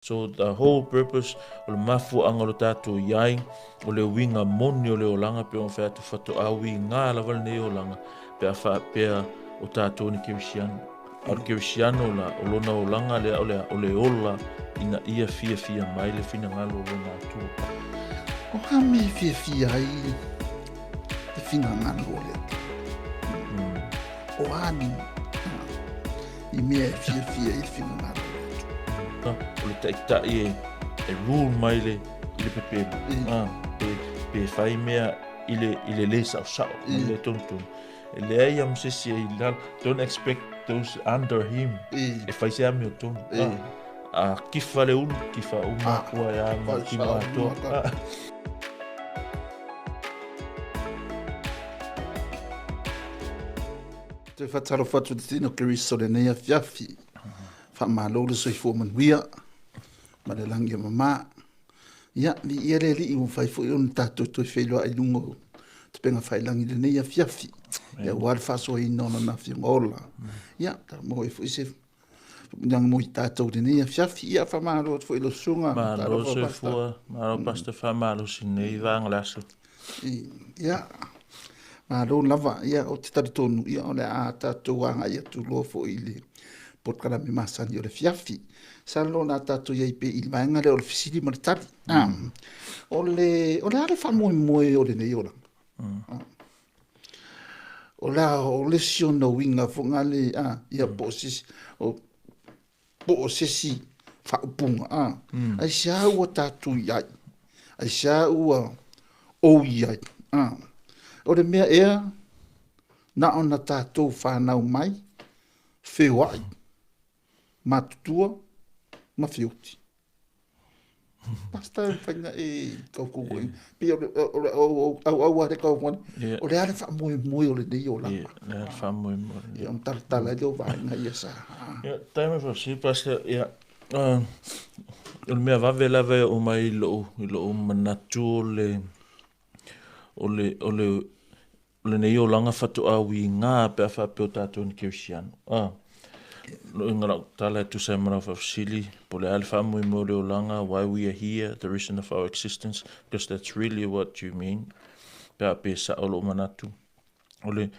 So the whole purpose o le mafuaʻaga o lo tatou iai, o le uiga moni o le olaga pei ona fai atu faatoa uiga lava lenei olaga pe a faapea o tatou ni kerisiano. A o le kerisiano la, o lona olaga lea o le a? O le ola ina ia fiafia mai le finagalo o lona Atua. O a mea e fiafia ai le finagalo o le Atua? O a ni i mea e fiafia ai le finagalo o le Atua? O le taitai e rule mai le, i le pepelo, pe fai mea i le le saosao, ma le le tonutonu. E leai lava ma se isi e i lalo. Don't expect those under him e fai se amiotonu. A kifa le ulu, kifa uma atua e a ma tino atoa. Toe faatalofa atu i le tino Keriso lenei afiafi. Faamalo le soifua manuia ma le lagi e mama. Ia, viia le Alii ua mafai foi ona tatou toe feiloai i luga o Tapenga Faiilagi i lenei afiafi. Ia, aua le faasoaina o Lana Afioga ola. Ia, maua ai foi se faamanuiaga mo i tatou i lenei afiafi. Ia, faamalo atu foi i lau susuga. Malo soifua, malo Pastor, faamalosi i lenei vaega o le aso. Ia, malo lava. Ia, ou te talitonu, ia, o le a tatou agai atu loa foi i le polokalame masani o le afiafi. Masalo o le a tatou i ai pea i le vaega lea o le fesili ma le tali. O le, o le a le faamoemoe o lenei olaga? O le a, o le isi ona uiga foi na le, ia po o se isi, po o se isi faaupuga, aisea ua tatou i ai? Aisea ua ou i ai? O le mea ea na ona tatou fanau mai, feoai, matutua ma feoti. Pastor e mafai ona e taututu ai. Pei o le auau lava le tau o le a le faamoemoe o lenei olaga. Ia, le a le faamoemoe. Ia, ona talatala ai lea o vaega ia sa. Ia, taimi foi si Pastor, ia, o le mea vave lava e oo mai i lou, i lou manatu o le, o le, o le, O lenei olaga faatoa uiga pe a faapea o tatou ni kerisiano. A. Lo uiga lau tala e tusa ai ma lau faafesili, po o le a le faamoemoe o le olaga, why we are here, the reason of our existence, because that's really what you mean, pe a pe sao lou manatu. O le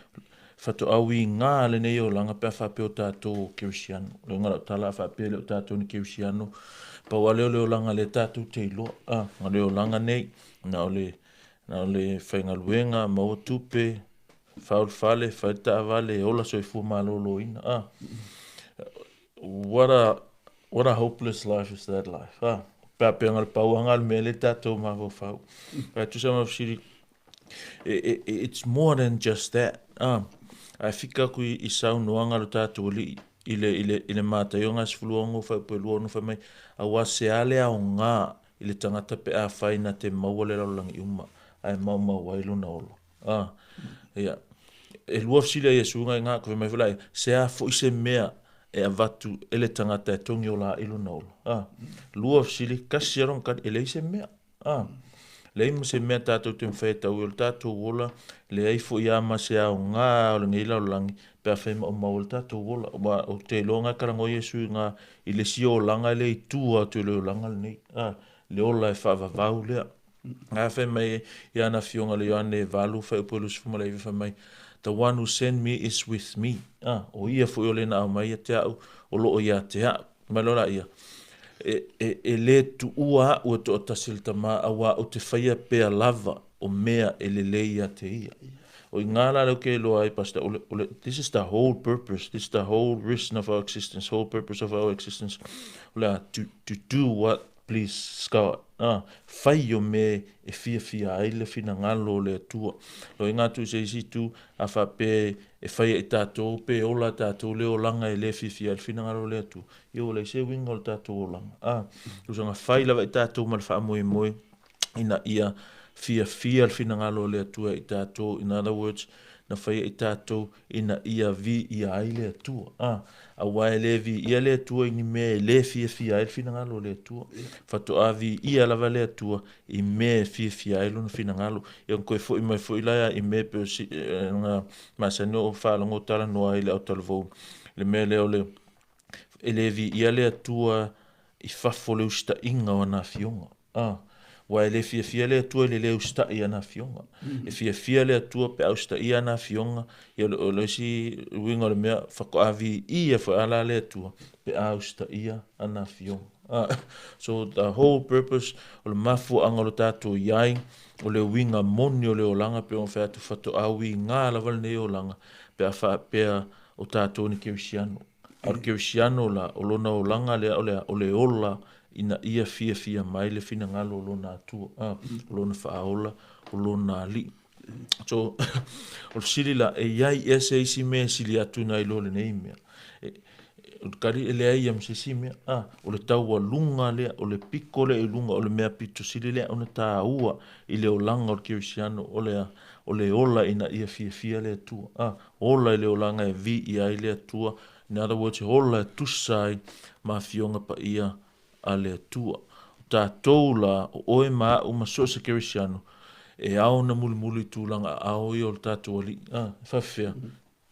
faatoa uiga lenei olaga pe a faapea o tatou o kerisiano. O le uiga lau tala a faapea e le o tatou ni kerisiano, pau lava lea o le olaga lea tatou te iloa. A, o le olaga nei, na o le Na o le faigaluega, maua tupe, fau le fale, fai le taavale, ola soifua maloloina. Ah. What a, what a hopeless life is that life. Ah. Pe a pea le pauanga le mea le tatou mafaufau. Ae tusa ma fesili, it's more than just that. Ah. Ae fika aku i saunoaga lo tatou alii i le, i le, i le Mataio 16 fuaiupu e 26 fai mai, auā se a le aoga i le tagata pe afai na te maua le lalolagi uma ae maumau ai lona ola. A, ia, e lua fesili a Iesu ngai ngā, ko fai mai foi la ia, se a foi se mea e avatu e le tagata e togi ola ai lona ola. A, lua fesili, kasi a lona kali, e leai se mea. A, leai ma se mea tātou te mawhai e tau i o le tātou ola, leai foi a ma se aoga o lenei lalolagi, pe afai maumau ai le tātou ola. Ua, o te iloa ngai kala ngoi Iesu i ngā, I le isi olaga lea i tua atu i le olaga lenei, a, le ola e faavavau lea. A fai mai i ana afioga le Ioane 8 fuaiupu e 29 fai mai, The one who sent me is with me. A, o ia foi o le na aumai ia te a'u, o lo o ia te a'u. Mai loa laia, e, e, e lē tuua a'u e toatasi le Tama, auā ou te faia pea lava o mea e lelei ia te ia. O i ngā la leo ke iloa ai, Pastor, o le, o le, this is the whole purpose, this is the whole reason of our existence, whole purpose of our existence, o le a, to, to do what please God. Ah, fai o me e fiafia ai le finagalo o le Atua. Lo i ngā tu se isi tu, a whape e whai e tātou, pe ola tātou le olanga e le fiafia ai le finagalo o le Atua. Ia o lei se winga o le tātou olanga. Ah, tusanga whai lava i tātou ma le whaamoemoe, ina ia fiafia le finagalo o le Atua i tatou, in other words, na faia i tatou ina ia viia ai le Atua. A, auā e le viia le Atua i ni mea e le fiafia ai le finagalo o le Atua. Faatoa viia lava le Atua i mea e fiafia ai lona finagalo. Ia ona toe foi mai foi la i mea e pei o si, nga masani o faalogo talanoa ai le autalavou, le mea lea o le, e le viia le Atua i fafo o le usitaʻiga o ana afioga. A, Aua e le fiafia le Atua i le lē usitaʻi i ana afioga. E fiafia le Atua pe a usitaʻia ana afioga, ia o le isi uiga o le mea, faatoa viia foi a la le Atua pe a usitaʻia ana afioga. A, So the whole purpose, o le mafuaaga o lo tatou i ai, o le uiga moni o le olaga, pei ona fai atu, faatoa uiga lava lenei olaga pe a faapea o tatou ni kerisiano. A o le kerisiano la, o lona olaga lea o le a? O le ola ina ia fiafia mai le finagalo o lona Atua, a, o lona Faaola, o lona Alii. So, o le fesili la, e i ai ea se isi mea e sili atu nai lo lenei mea? E, o le tali, e leai ia ma se isi mea. A, o le taualuga lea, o le piko lea i luga, o le mea pito sili lea ona tāua i le olaga o le kerisiano, o le a? O le ola ina ia fiafia le Atua. A, ola i le olaga e viia ai le Atua, in other words, e ola e tusa ai ma Afioga Paia a le Atua. O tatou la, o oe ma a'u ma so o se Kerisiano, e ao ona mulimuli i tulaga aao ia o le tatou Alii. A, e faafefea?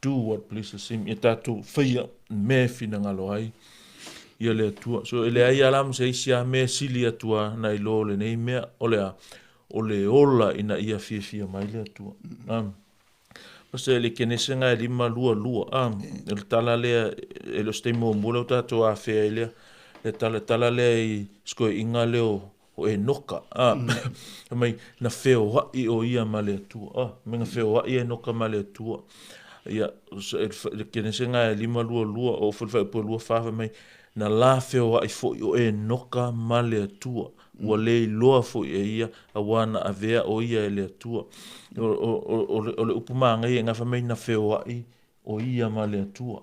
Do what pleases him. Ia tatou faia mea e finagalo ai ia le Atua. So e leai a la ma se isi a mea e sili atu a nai lo lenei mea, o le a? O le ola ina ia fiafia mai le Atua. A. Pastor e le Kenese ga e 5 2 2 a o le tala lea e le o se taimi muamua lea ua tatou afea ai lea le tala tala lea i sikoiga lea o o Enoka a fai mai na feoai o ia ma le Atua a fai mai na feoai Enoka ma le Atua ia le Kenese ga e 5 2 2 o foi le faaiupu e 2 4 fai mai na la feoai foi o Enoka ma le Atua ua le iloa foi e ia, auā na avea ʻo ia e le Atua. O le upu māgaia i ina fai mai na feoaʻi ʻo ia ma le Atua.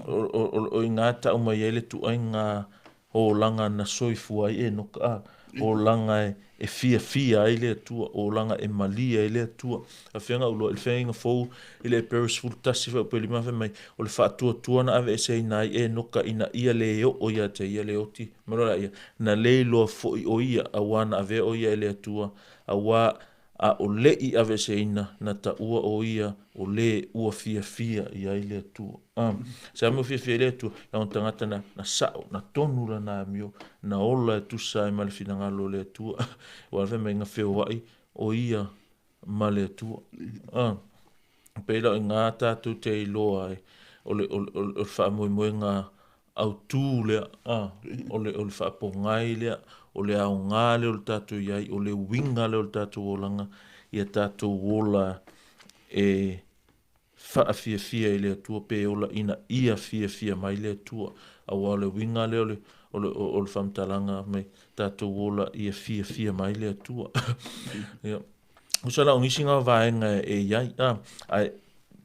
O ina tau mai ai le tuaiga olaga na soifua ai Enoka, a, olaga e fiafia ai le Atua, olaga e malie ai le Atua. A fea gauloa i le feagaiga fou i le Epero 11 fuaiupu e 5 fai mai, o le faatuatua na aveeseina ai Enoka ina ia le oo ia te ia le oti ma loa ia, na le iloa foi ʻo ia, auā na avea ʻo ia e le Atua, auā ʻaʻole i aveeseina, na taua ʻo ia o lē ua fiafia i ai le Atua. A, se a mea ua fiafia ai le Atua? Leaga o le tagata na, na saʻo, na tonu lana amio, na ola e tusa ai ma le finagalo o le Atua. Ua fai mai na feoaʻi ʻo ia ma le Atua. A, pei la o iga tatou te iloa ai, o le, o le, o le faamoemoega autū lea, a, o le, o le faapogai lea, o le aoga lea o le tatou i ai, o le uiga lea o le tatou olaga, ia tatou ola e faafiafia i le Atua pe ola ina ia fiafia mai le Atua. Aua o le uiga lea o le, o le, o le faamatalaga mai tatou ola ia fiafia mai le Atua. Ia. Tusa la o nisi na o vaega e i ai, a, ae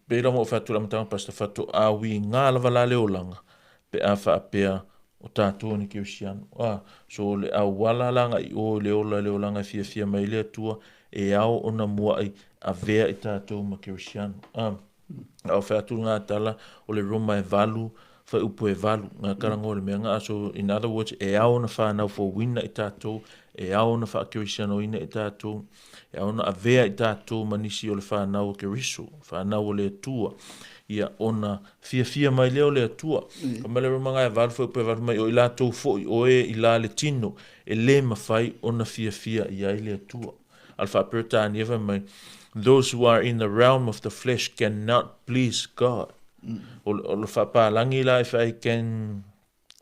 pei lava ona ou fai atu i le amataga Pastor, faatoa uiga lava la le olaga pe a faapea o tatou ni kerisiano. A, so o le auala la agai i o i le ola i le olaga e fiafia mai ai le Atua, e ao ona muaʻi avea i tatou ma kerisiano. A, a o fai atu lena tala, o le Roma e valu, fuaiupu e valu, nga kalagoa o le mea nga. So in other words, e ao ona whanau fouina i tatou, e ao ona whaakerisianoina i tatou, e ao ona avea i tatou ma nisi o le whanau o Keriso, whanau o le Atua. Ia ona fiafia mai lea o le Atua. Ka mai le Roma nga e valu fuaiupu e valu mai, o i latou foi o e i la le tino, e le mafai ona fiafia i ai le Atua. A le Faa-Peretania fai mai, Those who are in the realm of the flesh cannot please God. O, o le faapalagi la, if I can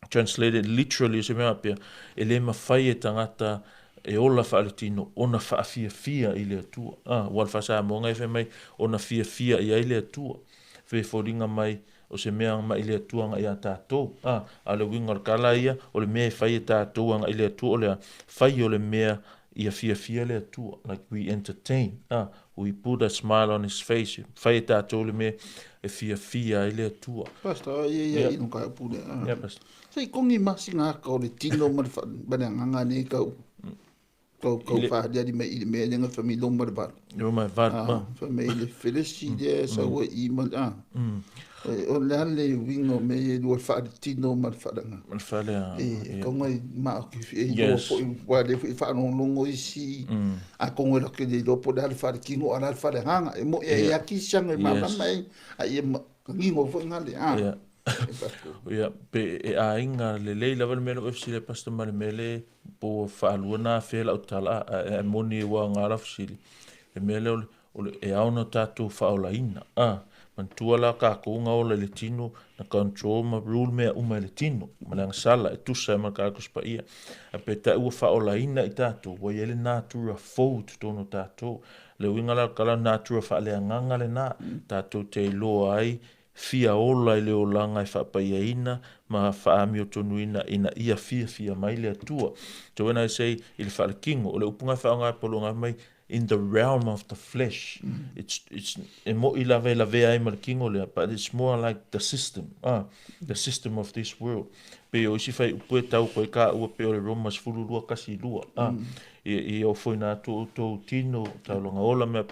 translate it literally, o se mea faapea, e le mafai e tagata e ola faaletino ona faafiafia i le Atua. Ah, ua le Faa-Samoa e fai mai, ona fiafia i ai le Atua. Fe foliga mai, o se mea mai le Atua agai iā tatou. A, a o le uiga o le tala ia, o le mea e fai e tatou agai le Atua, o le a? Fai o le mea ia fiafia le Atua, like we entertain, a, we put a smile on his face, fai e tatou le mea e fiafia ai le Atua. Pastor, ia ia inu ka upu lea. Yeah, Pastor. Se i kongi masi ngā ka o le tino ma le, fa, ma le agaga nei kau. Kau kau fahaliali mai i le mea lea na fai mai Roma le valu. Roma e valu. Ah, fai mai le felesi lea sau ai i ma ah. O le a le uiga o mea ia e lua, le faaletino ma le faaleagaga? Ma le faaleagaga. E kaunga i ma o ke e iloa foi ua le foi faalogologo isi atonu e latou le iloa po o le a le faaletino a o le a le faaleagaga. E moni e aki siaga e malamalama ai a ia manino foi na le ah. Ia, pe e aiga lelei lava le mea lea ua e fesili ai Pastor ma le mea lea po ua faalua ona afea lau tala, ae moni ua aoga lau fesili, le mea lea o le e ao ona tatou faaolaina. Manatua la tatou na ola i le tino, na control ma rule mea uma e le tino, ma le agasala e tusa ai ma le Karakosi Paia. Ae peitai ua faaolaina i tatou, ua i ai le natura fou i totonu o tatou. O le uiga la o le tala, natura faaleagaga lena, tatou te iloa ai fia ola i le olaga e faapaiaina ma faaamiotonuina ina ia fiafia mai le Atua. So when I say i le faaletino, o le upu na e faaaoga e Paulo na mai in the realm of the flesh. It's e mo'i lava e lavea ai ma le tino lea, but it's more like the system, the system of this world. Pei o isi faiupu e tau koe kāua pei o le Roma 12:12, i ofoina atu outou tino, taulaga ola mea.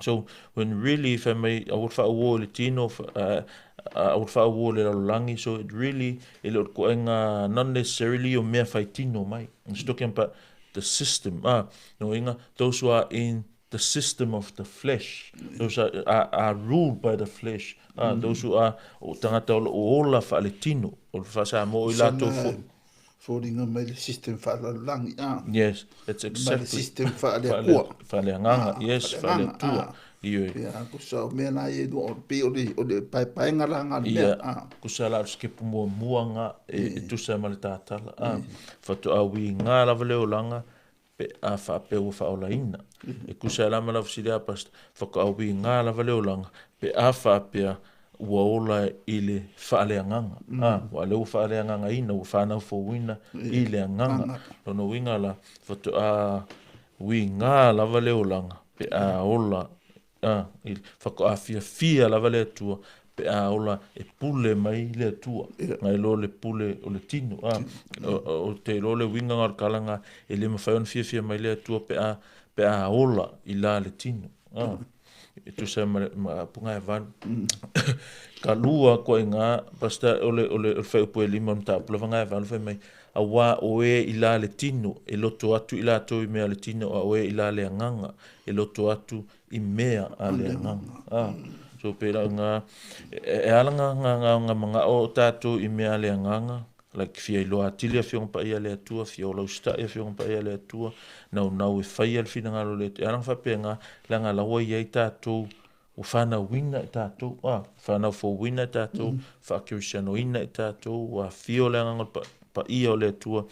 So when really fai mai aua le faauo i le tino, aua le faauo i le lalolagi, so it really e le o le toaiga not necessarily o mea fai tino mai. It's talking about the system. No inga, those who are in the system of the flesh, those are ruled by the flesh, those who are o tangata o lo o ola faaletino, o le faasamoa o i latou foi. Foliga mai le system faalalolagi, Yes, that's mai le exactly. system faaleatua. Faaleagaga, yes, faaleatua. Ioe. Ia, kusa o mea la e lua, o pei o le paepaega la ngā le mea. Ia, kusa la o le sikepu muamua ngā e tusa ma le tātala. Faatoa uiga lava le olaga pe a faapea ua faaolaina. E kusa e la ma lau fesili a Pastor, faatoa uiga lava le olaga pe a faapea ua ola i le faaleagaga. Ua lea ua faaleagagaina, ua whanau fouina i le agaga. Lona uiga la, faatoa uiga lava le olaga pe a ola, i faatoa fiafia lava le Atua pe a ola e pule mai le Atua. Ngai lo le pule o le tino. O te iloa le uiga o le kalaga e le mafai ona fiafia mai le Atua pe a ola i la le tino. E tusa ma punga e valu. Ka lua koe ngā, Pastor, o le whaiupu e lima o mataupu lava ngā e valu whai mai, a wā o e i la le tino, e loto atu i latou i mea le tino, a o e i la le agaga, e loto atu i mea a le agaga. So pera ngā, e ala ngā ngā ngā ngā manga o tātou i mea le agaga, like fia iloa atili a fionga paia le Atua, fia ola usita'i a fionga paia le Atua, nau nau e whaia le whina le Atua. E ala ngā whapea ngā, le laua i ai tātou, o whanauina i tātou, whanau fouina i tātou, whaakirisianoina i tātou, wa fio le agaga paia o le Atua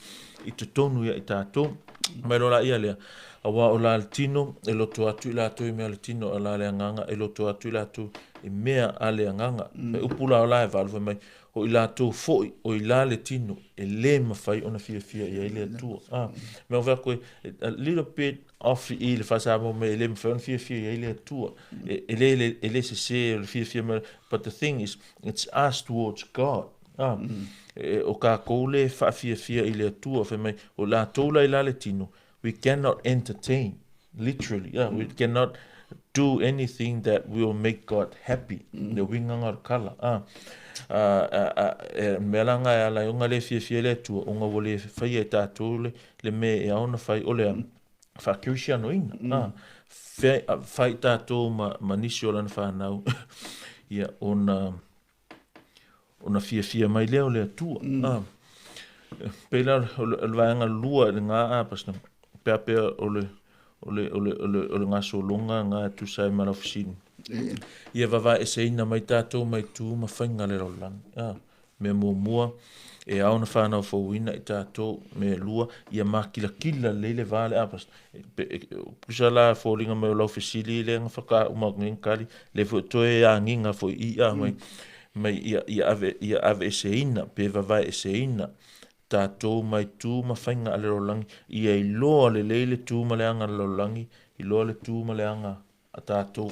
i totonu ia i tātou. Mai lola ia lea, a wā o la le tino, e loto atu i latou i mea le tino, a la le agaga, e loto atu i latou i mea a le agaga. E upu la o la e valu fai mai, o i latou foi, o i la le tino, e le mawhai ona fiafia i ai le Atua. Mea o vea koe, a little bit off i le whasamo me e le mawhai ona fiafia i ai le Atua. E le se se o le fiafia mai. But the thing is, it's us towards God. O ka koule whaafiafia i le Atua, fai mai, o latou la i la le tino, we cannot entertain, literally. We cannot do anything that will make God happy. Le uiga o le kala. E mea la ngā e ala i onga le fiafia le Atua, onga ua le whaia e tātou le mea e ao na whai o le whaakirisianoina. Whai tātou ma nisi o lana whanau, ia ona fiafia mai lea o le Atua. Pela o le vaega lua le ngā a pasna, pea pea o le ngā solonga ngā tusa e mala fisini. Ia vava e seina mai tātou mai tū ma whainga le lalolagi. Mea muamua e ao na whanau fouina i tātou me lua ia makilakila le le vā le apas. Pusa la fōlinga mai o lau fesili le ngā whaka uma ngengkali le fo toe a nginga fo i a mai mai ia ave e seina pe vava e seina tātou mai tū ma whainga a le lalolagi ia iloa le leile tū ma le anga le lalolagi iloa le tū ma le anga a tātou.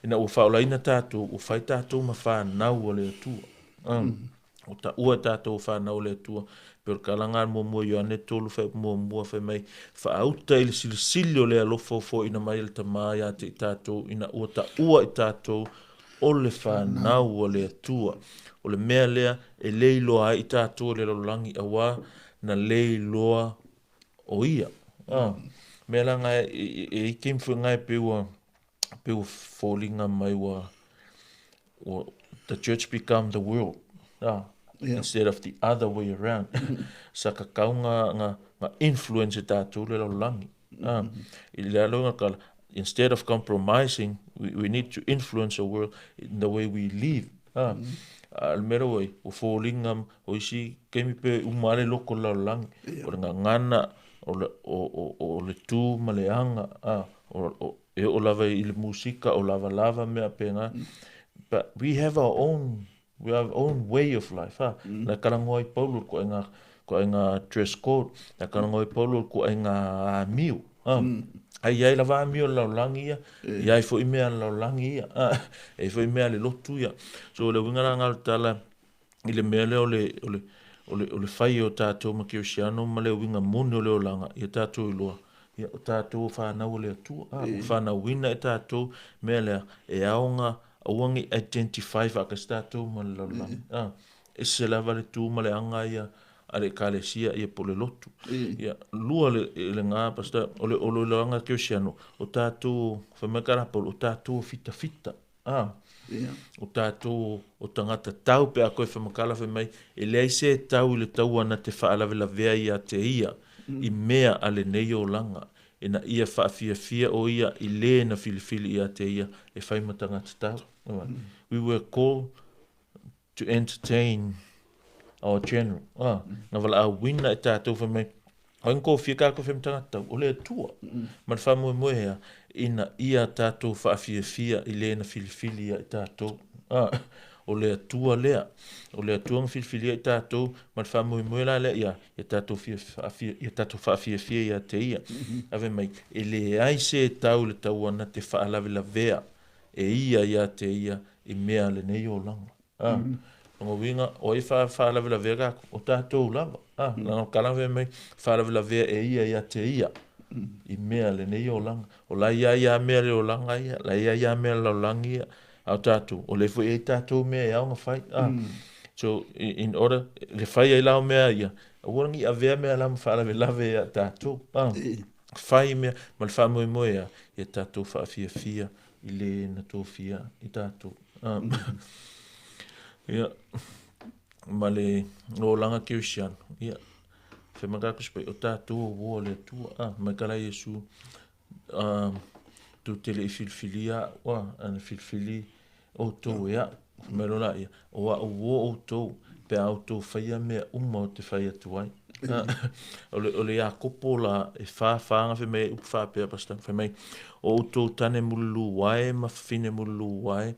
Ina ua whaolaina tātou, ua whai tātou ma whanau o le Atua. O ta ua tātou whanau o le Atua. Pero ka langa muamua Ioane 3 whai muamua whai mai whaauta i le silisili o le alofa o fo ina mai le tamā ia te i tātou, ina ua ta ua i tātou o le whanau o le Atua. O le mea lea e leiloa ai i tātou o le lalolagi awa na leiloa o ia. Mea la ngai e ike mfu ngai pe ua fōlinga mai ua the church become the world instead of the other way around. Sa kakau nga influence e tatou le lalolagi. I le alo nga kala, instead of compromising, we need to influence the world in the way we live. A le mea lea ua foliga o isi taimi pe uma lava le loko o le lalolagi, o le gagana, o le tu ma le aga, e oo lava i le musika, o lavalava mea faapena. But we have our own, we have our own way of life. Na talanoa ai Paulo i le ituaiga dress code, na talanoa ai Paulo i le ituaiga amio. Ai i ai lava amio a le lalolagi ia, i ai foi mea a le lalolagi ia, e i ai foi mea a le lotu ia. So o le uiga la lena o le tala i le mea lea o le, o le, o le, o le fai o tatou ma kerisiano ma le uiga moni o le olaga, ia tatou iloa, ia o tatou o fanau a le Atua, ua fanauina e tatou mea lea, e ao ona aua ne i identify faatasi tatou ma le lalolagi. Ese lava le tu ma le aga ia a le Ekalesia ia po o le lotu. Ia, lua le, lena, Pastor, o le, o le olaga kerisiano, o tatou, fai mai ka Paulo, o tatou o fitafita. O tatou o tagata tau pe a koe whamakala fai mai, e leai se tau i le taua na te faalavelavea ia te ia, i mea a lenei olaga, ina ia faafiafia o ia i le na filifili ia te ia e fai ma tagata tau. We were called to entertain our general. Na valaauina e tatou fai mai, o ai na kofia tatou fai ma tagata tau, o le Atua. Ma le faamoemoe ea, ina ia tatou faafiafia i le na filifili ia i tatou. O le Atua lea. O le Atua na filifilia i tatou, ma le faamoemoe la lea ia, ia tatou fia, ia tatou faafiafia ia te ia. Ave mai, e leai se tau i le taua na te faalavelavea e ia ia te ia i mea lenei olaga. Lona uiga, o ai faalavelavea tatou? O tatou lava. Leaga o tala fai mai, faalavelavea e ia ia te ia i mea lenei olaga. O la e ia ia mea le olaga ia, la e ia ia mea le lalolagi ia. A o tatou, o lea foi e i ai tatou mea e ao ona fai. So, in order, le fai ai la o mea ia, aua ne i avea mea la ma faalavelave ia tatou. Fai mea ma le faamoemoe ia, ia tatou faafiafia i le na tofia i tatou. Ia, ma le olaga kerisiano, ia, fai mai tatou sipai, o tatou o uo a le Atua. Mai ka la Iesu, tou te le i filifilia a'u, a na filifili outou e a'u. Fai mai loa laia, o a'u uo outou, pe a outou faia mea uma ou te fai atu ai. O le, o le Iakopo la, e fa fa na fai mai ai upu faapea, Pastor, fai mai, o outou tane mululu ae ma fafine mululu ae,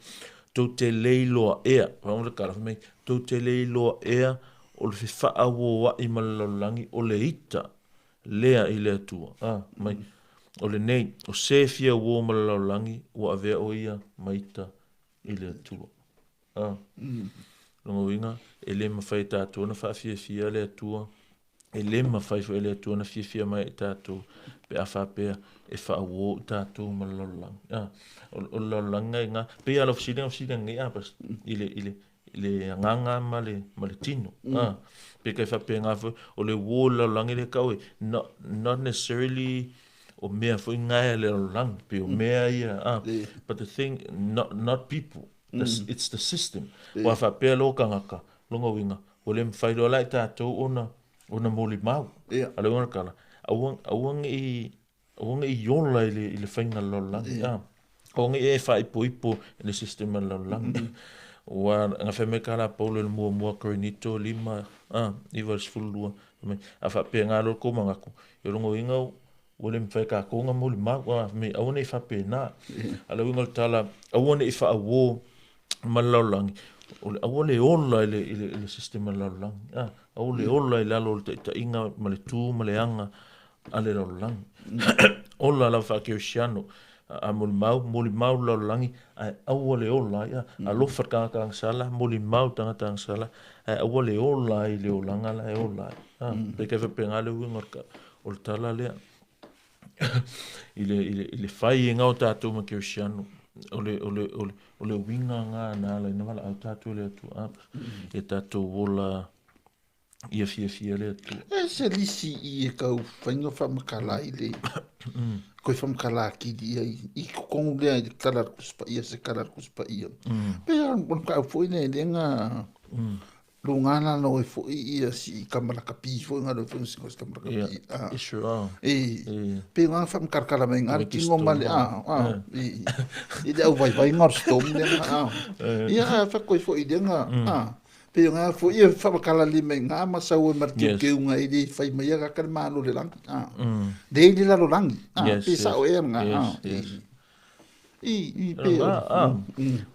tou te le iloa ea, fai le tala, fai mai, tou te le iloa ea o le fefaaoa'i ma le lalolagi o le ita lea i le Atua. Mai, o lenei, o se fia uo ma le lalolagi, ua avea o ia ma ita i le Atua. Lona uiga, e le mafai e tatou ona faafiafia le Atua, e le mafai foi e le Atua ona fiafia mai i tatou pe a faapea e faauo i tatou ma le lalolagi. O le lalolagi na ina, pei lava o lau fesili na fesili ananei i le, i le, i le agaga ma le, ma le tino. Pe kai faapena foi, o le uo o le lalolagi lea e tau e, not, not necessarily o mea foi na e le lalolagi, pei o mea ia, but the thing, not, not people. The, it's the system. Ua faapea loa tagata, lona uiga, ua le mafai loa la i tatou ona, ona molimau. A le uiga o le tala, aua, aua ne i, aua ne i ola i le, i le faiga o le lalolagi. Aua ne i e faaipoipo i le system a le lalolagi. Ua na fai mai ka la Paulo i le muamua Korinito 5, 9 i le 12, fai mai, a faapena loa le tou manatu, ia lona uiga ua le mafai e tatou ona molimau, me aua ne i faapena. A o le uiga o le tala, aua ne i faauo ma le lalolagi, o le aua le ola i le, i le, i le system a le lalolagi. Aua le ola i lalo o le taitaiga ma le tu ma le aga a le lalolagi. Ola lava faa-kerisiano, a molimau, molimau le lalolagi, ae aua le ola ai. Alofa le tagata agasala, molimau le tagata agasala, ae aua le ola ai i le olaga la e ola ai. Pe kai faapena le uiga o le tala lea. I le, i le, i le fai e ngao tatou ma kerisiano, o le, o le, o le, o le uiga nga na ala ina valaau tatou e le Atua, e tatou ola. Ia fiafia le Atua. E se lisi i e kau whainga whamakala i le koe whamakala akili ia i kokongu lea i le kala kuspa ia se kala kuspa ia. Pe a on ka au foi ne le nga lo ngana no e foi ia si kamalaka pi foi nga lo foi si kamalaka Ia, pi. Ah. Israel. E, pe ngā whamkarkara mai ngā Wiki tingo male, storm. a, a, i, i le au vai vai ngā storm le ngā, a. Ia, a, whakoi foi le ngā, a. Pe ngā foi ia whamakala le mai ngā masau e mar Yes. keu ngā i le whai mai a kakare mālo le langi, a. Le i le lalo langi, a, Yes, pe yes. sao e ngā, a. Yes, yes. I, pe, Nga, a.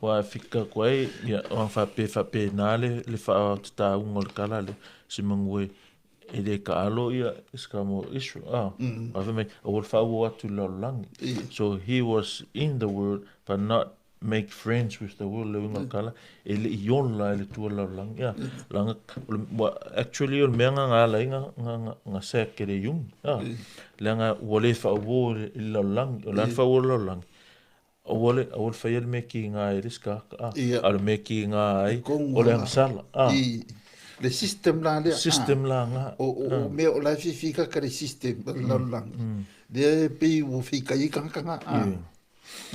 Wa fika koe, ia, wa whape whape nā le wha te tāunga o le kala le, si mangue e le ka alo ia, iska mo Israel, a. Wa wha mai, a wal wha ua atu lalolagi. So he was in the world, but not make friends with the world, le winga kala, e le i ona e le tua lalolagi. Ia, langa, o le, wa, actually o le mea ngā ngā lai ngā, ngā, ngā, ngā sea kere iungi, a. Le nga ua le wha ua le lalolagi, o le wha ua lalolagi. O le o le whai le me ki ngā e riska, a. Ia. A le me ki ngā ai, Kongu o le ngā. angsala, a. I, le system la le, a. System la ngā. O mea o la fifi ka ka le system, o le lalolagi. Le pe o fika i kanga, a.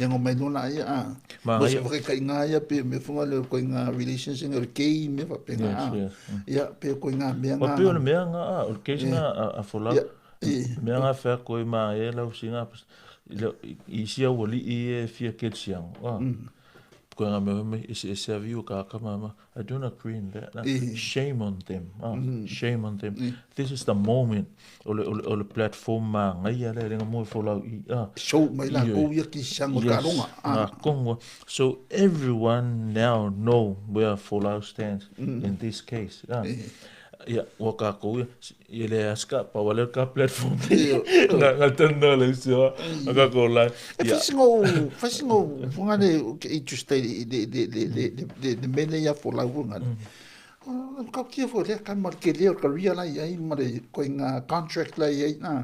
Ia ngā mai nona ia, a. Ma Mo ia- se whakaika i ngā ia, pe me whanga le koe ngā relations ngā le kei me wha pe ngā, Yes, a. yes. Ia, pe koe ngā mea Wa ngā. pe o le mea ngā, a, o le case ngā a folau. Ia, e. Mea ngā whea koe mā e lau si ngā, i sia ua li i e fia ke siang, a. Koe ngā mea mai, e se avi o ka aka mama, I don't agree in that. Ah. Shame on them, ah. Shame on them. This is the moment, o le platform mā ngai a le renga moe folau i, a. Show mai la Ia. kou ia ki siang o Yes, ka ronga, a. ngā kongo. So everyone now know where Folau stands in this case. Ah. Ia, ua ka kou ia, ia le aska, pa wale ka platform. Ia. Ngā, ngā tana le usia, ngā ka kou lai. E Ia, whasingo, whanga le, ke interest le, le, le, le, le, le, le, le mele ia folau whanga. O, ka kia fo lea, ka mar ke leo, ka ria lai ai, ma le, koe ngā contract lai ai, nā.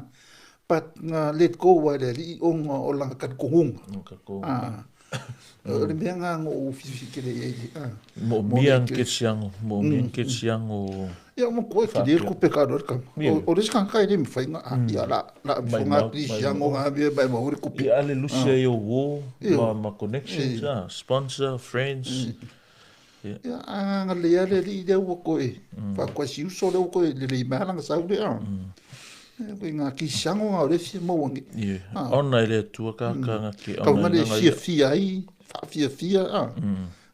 But ngā let go wa le, li onga o langa ka kohunga. ngā ka kou. Ah. O le mea ngā ngō o whiwhi ke le ai, ah. Mo Mo mian le ke siango, mo mian ke siango. Ia mo koe ki le kupe ka roa ka. Ia. O le skan kai le mwhai ngā, ah, ia la, la, Mai ngā mau, ki mai siango ngā mea, mai mau kupe. Ia ale lusia i o wō, Ia. ma connections, ah, sponsor, friends. Ia, a ngā lea le li lea ua koe. Wha koe si uso lea ua koe, le le mahala ngā sau le, ah. Ia, koe ngā ki siango ngā o le fia mauangi. Ia, ona i le atua ka ka ngā ki Kau ona ngā i le ngā fia fia ai, wha fia fia, ah.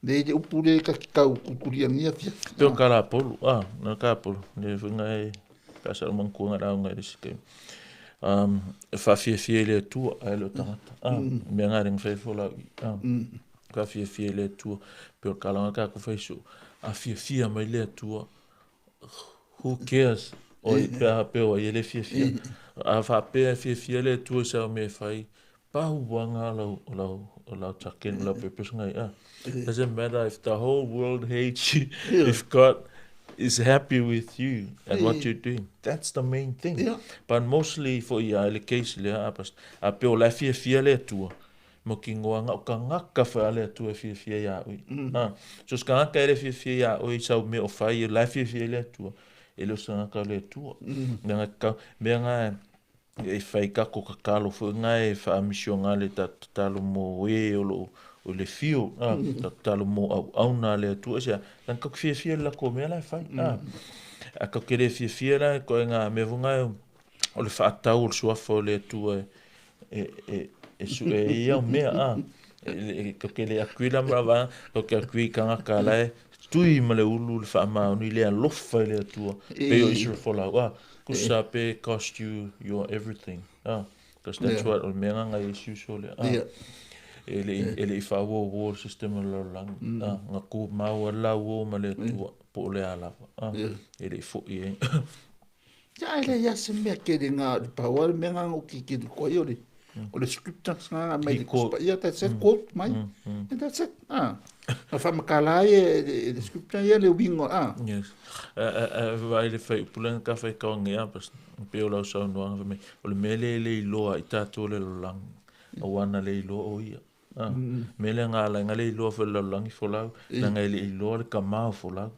Le le upu le ka ki kau kukuria ngia fia. Peo ka la polu, ah, na ka polu, le whinga e, ka sa manku ngā rau ngā risi wha fia fia i le atua, ai le o tangata, ah, mea ngā ringa whai folau i, ah, ka fia fia i le atua, peo ka langa ka ku whaisu, a fia fia mai le atua, who cares, o i pea peo ai le fia fia, a wha pea fia fia le atua sa o me whai, pahu wanga lau, lau, lau taken, lau pepes ngai, ah. Doesn't matter if the whole world hates you, if God is happy with you and what you're doing. That's the main thing. Yeah. But mostly for ia le case le a pas a pe o la fia fia le atua. Mo ki ngoa ngā o ka ngaka wha le atua fia fia ia ui. Ah. So ska ngaka le fia fia ia ui sau me o whai la fia fia le atua. E le o sa ngaka le atua. Mea ngā ka, mea ngā e whai kako ka kalo fo ngā e wha amisio ngā le ta talo mo e o lo o le fio, ah, ta talo mo au au nā le atua sia, lan ka fia fia la ko mea la e whai, ah. A ka kere fia fia la ko e ngā mea vunga e o le whaatau o le suafa o le atua e su e ia o mea, ah. E, ka kere akuila mra vā, ka ke akui ka ngā ka la e, tui ma le ulu le whaamaoni le alofa i le atua, pe o Israel folau, ah. Kusa pe cost you your everything. Ah, because that's Yeah. what o mea ngā issues o le, ah. Ia. E le e le i whaua o le system o le lalolagi. Ah, ngā kū maua lau o ma le atua po o le alava. Ah, Yeah. e le i fo i e. Ia ai le ia se mea ke le ngā, le paua le mea ngā ngoki ki le koe o le, o le script ngā mai le He quote. kuspa. Ia, that's it, quote mai. And that's it, ah. Nga whamakala ai e le script ia le wingo, ah. Yes. Vai le whai upulanga ka whai kawangi a, pas pe o lau sau noanga whai mai. O le mea le le iloa i tātou le lalolagi. A wana le iloa o ia. Mea lea na ala ai na le iloa foi e le lalolagi folau, leaga e le i iloa le Tama o folau,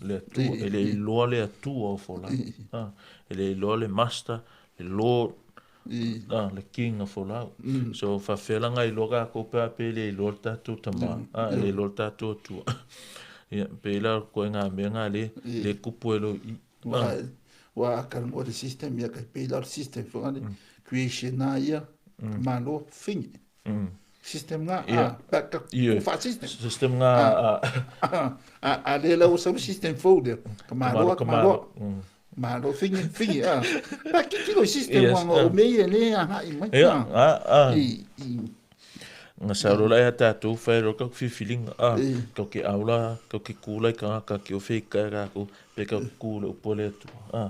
le Atua, e le i iloa le Atua o folau, e le i iloa le Master, le Lord, le King o folau. So faapefea la na iloa tatou pe a pe le iloa le tatou Tama, e le iloa le tatou Atua. Ia, pei la o le ituaiga mea lena lea e tupu ai loa i i. Ua a talanoa i le system, ia tai pei la o le system foi lea, creation lava ia, malo, fini. System na, a, ka, fa system. System na, a lea la ua sau le system fou lea, ka malo, ka malo. Malo, fini, fini, a. Pa tilotilo i system ua o mea ia lea agai mai. Ia, a, a. Na saulo la ia tatou fai loa tatou filifiliga, a, tatou te au la, tatou te tu la i tagata te o feitaia tatou, pe tatou te tu i le upu a le Atua, a.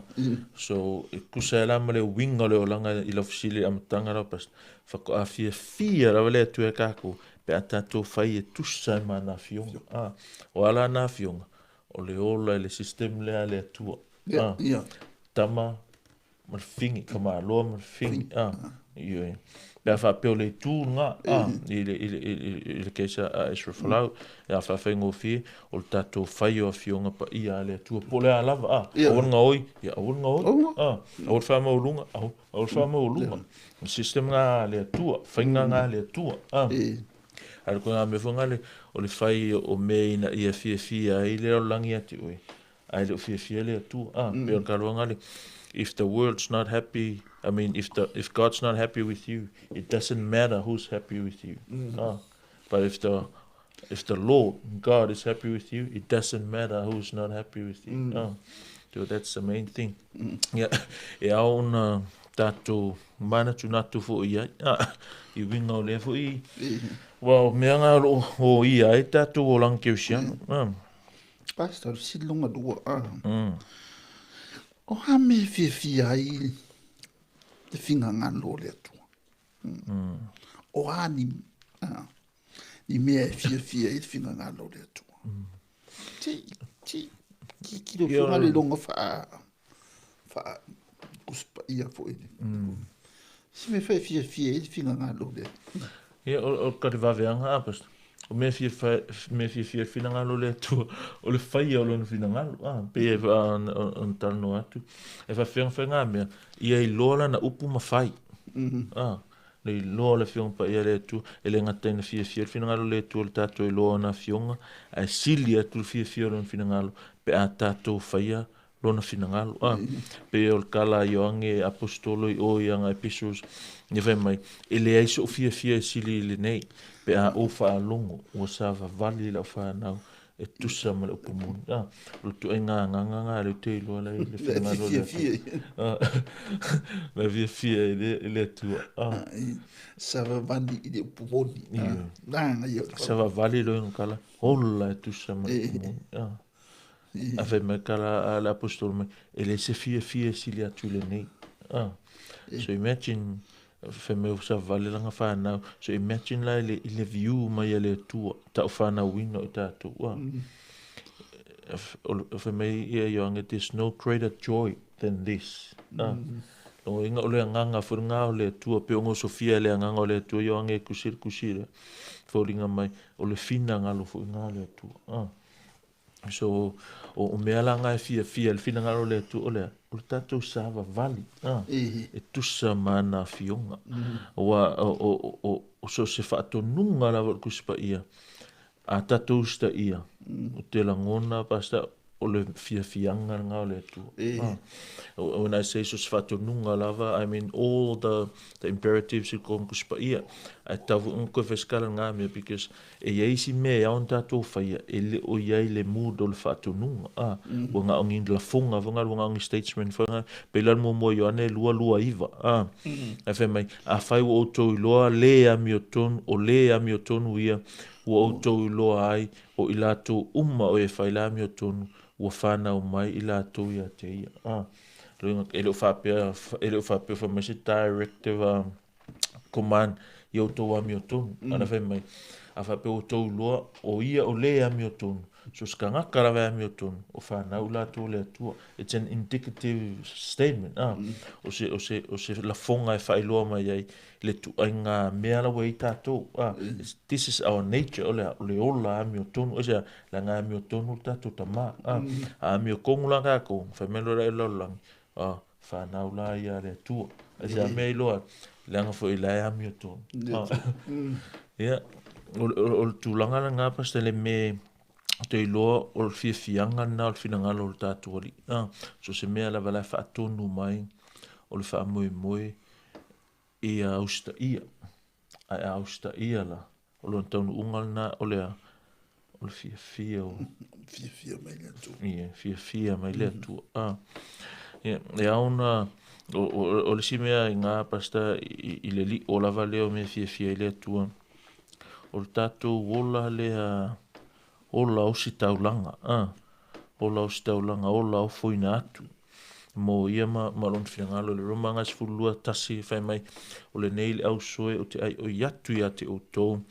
So, e tusa ai la ma le uiga o le olaga i lau fesili i le amataga lau Pastor, faatoa fiafia lava le Atua ia tatou pe a tatou fai e tusa ai ma ana afioga, a. O a la ana afioga? O le ola i le system lea a le Atua, a. Tama ma le figi, ka maloa ma le figi, a, ioe. Pe a faapea o le itu lena, a, i le case a Ezra Folau, e a faafaigofie, o le tatou fai o Afioga Paia a le Atua, po o le a lava, a, aua le gaoi, ia aua le gaoi, a, aua le faamaualuga, aua le faamaualuga. O le system lena a le Atua, faiga lena a le Atua, a. A o le ituaiga mea foi lena o le fai o mea ina ia fiafia ai le lalolagi ia te oe, ae le o fiafia le Atua. Ah, pei o le talanoaga le, if the world's not happy, I mean, if God's not happy with you, it doesn't matter who's happy with you. Ah, but if the Lord, God is happy with you, it doesn't matter who's not happy with you. Ah, so that's the main thing. Ia, e ao ona tatou manatunatu foi i ai, ah, i uiga o lea foi, aua o mea na o lo o oia ai tatou olaga kerisiano. Ah. Pastor, fesili longa lua. O a mea e fiafia ai le finagalo o le Atua? O a ni mea e fiafia ai le finagalo o le Atua? Ti, ti, tilotilo foi le iloga faa Tusi Paia foi. Se mea foi e fiafia ai le finagalo o le Atua. Ia, o ka te vaveaga a, Pastor. O mea mea fiafia le finagalo o le Atua, o le faia o lona finagalo. Ah, pei e ona talanoa atu. E faafefea ona fai ngā mea, ia iloa lana upu ma fai. Ah, le iloa o le Afioga Paia a le Atua, e le gata ina fiafia le finagalo o le Atua i le tatou iloa o ona afioga, ae sili atu le fiafia o lona finagalo pe a tatou faia lona finagalo. Ah, pei o le tala a Ioane Aposetolo i o i ana epistles, ia fai mai, e leai so'u fiafia e sili i lenei, pe a ou faalogo ua savavali lau fanau e tusa ma le upu moni. Ah, o le ituaiga agaga lena lea ou te iloa la i le finagalo o le Atua. Ah, la fiafia i le Atua. Ah. Savavali i le upu moni. Savavali loa ina tala, ola e tusa ma le upu moni. Ah. A fai mai tala a le aposetolo mai, e leai se fiafia e sili atu i lenei. Ah. So imagine, fai mai ua savavali lana fanau. So imagine la i le view mai a le Atua, taufanauina o i tatou. Ah. Fai mai ia Ioane, there's no greater joy than this. Ah. Logoina o le agaga foi lena o le Atua, pe ona osofia e le agaga o le Atua Ioane e tusi le tusi lea. Foliga mai, o le finagalo foi lena o le Atua. Ah. So, o mea la nga e fiafia le finagalo o le Atua, o lea, o le tatou savavali, ah, e tusa ma ana afioga. Aua o so o se faatonuga lava o le Tusi Paia, a tatou usitaia, o te lagona, Pastor, o le fiafiaga lena o le Atua. Ah. When I say so se faatonuga lava, I mean all the imperatives i totonu Tusi Paia. Ae tatau foi ona toe fai lena mea, because e i ai isi mea e ao ona tatou faia, e le o i ai le mood o le faatonuga. Ah, ua na o ni lafoga foi ua na o ni statement foi lena. Pei la le muamua Ioane 2:29. Ah, ae fai mai, afai ua outou iloa le amiotonu, o le amiotonu ia, ua outou iloa ai, o i latou uma o e fai le amiotonu, ua fanau mai i latou ia te ia. Ah, loiga, e le o faapea fai mai se directive command ia outou amiotonu. Ana fai mai, a faapea ua outou iloa, o ia o le amiotonu, So se tagata lava e amiotonu, o fanau i latou a le Atua. It's an indicative statement, a. O se, o se, o se lafoga e faailoa mai ai le ituaiga mea la ua i ai tatou, a. This is our nature, o le a? O le ola amiotonu. Aisea? Leaga e amiotonu le tatou Tama, a. A amiotonu la tatou, fai mai loa lea i le lalolagi, a, fanau la ia a le Atua. Aisea mea e iloa ai? Leaga foi la e amiotonu. Ia, o le tulaga lena, Pastor, le mea ou te iloa o le fiafiaga lena o le finagalo o le tatou Alii. A, so se mea lava la e faatonu mai o le faamoemoe ia usitaia. Ae a usitaia la, o lona taunuuga lena o le a? O le fiafia o... Fiafia mai le Atua. Ia, fiafia mai le Atua. A, ia, e ao ona... O le isi mea i ngā, Pastor, i le lio lava lea o mea fiafia i le Atua, o le tatou ola lea, ola ositaulaga, a, ola ositaulaga, ola ofoina atu mo ia ma, ma lona finagalo. I le Roma aga 12 tasi fai mai, o lenei le ausoe ou te aioi atu ia te outou,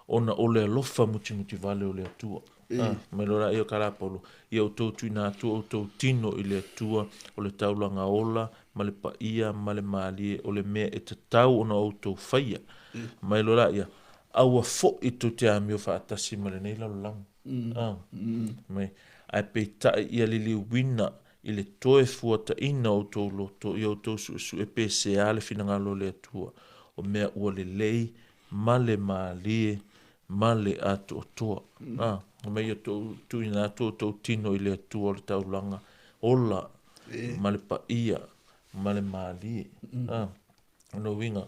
ona o le alofa mutimutivale o le Atua. A, mai loa laia o Kalapolo, ia outou tuuina atu outou tino i le Atua, o le taulaga ola ma le paia ma le malie, o le mea e tatau ona outou faia. Mai loa laia, aua foi tou te amio faatasi ma lenei lalolagi. A, mai, ae peitai ia liliuina i le toe fuataina o outou loto, ia outou suesue pe sea le finagalo o le Atua, o mea ua lelei ma le malie ma le atoatoa. A, mai ia tou tuuina atu outou tino i le Atua o le taulaga ola ma le paia ma le malie. A, o lona uiga,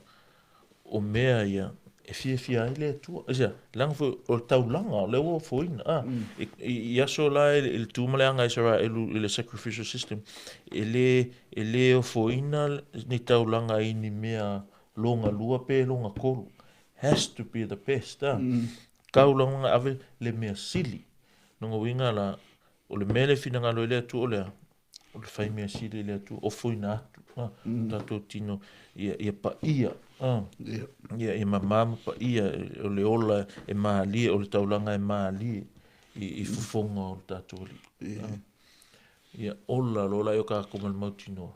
o mea ia e fiafia ai le Atua. Aisea? Leaga foi o le taulaga o lea ua ofoina. A, i aso la i le tu ma le aga a Isaraelu i le sacrificial system, e le, e le ofoina ni taulaga i ni mea logalua pe logatolu. Has to be the best, a. Kau lagona ave le mea sili. Lona uiga la, o le mea lea e finagalo ai le Atua o le a? O le fai mea sili i le Atua, ofoina atu, a, tatou tino ia, ia paia, a, ia, ia mama ma paia, o le ola e malie, o le taulaga e malie i, i fofoga o le tatou Alii. A. Ia ola loa la i o kākou ma le mautinoa.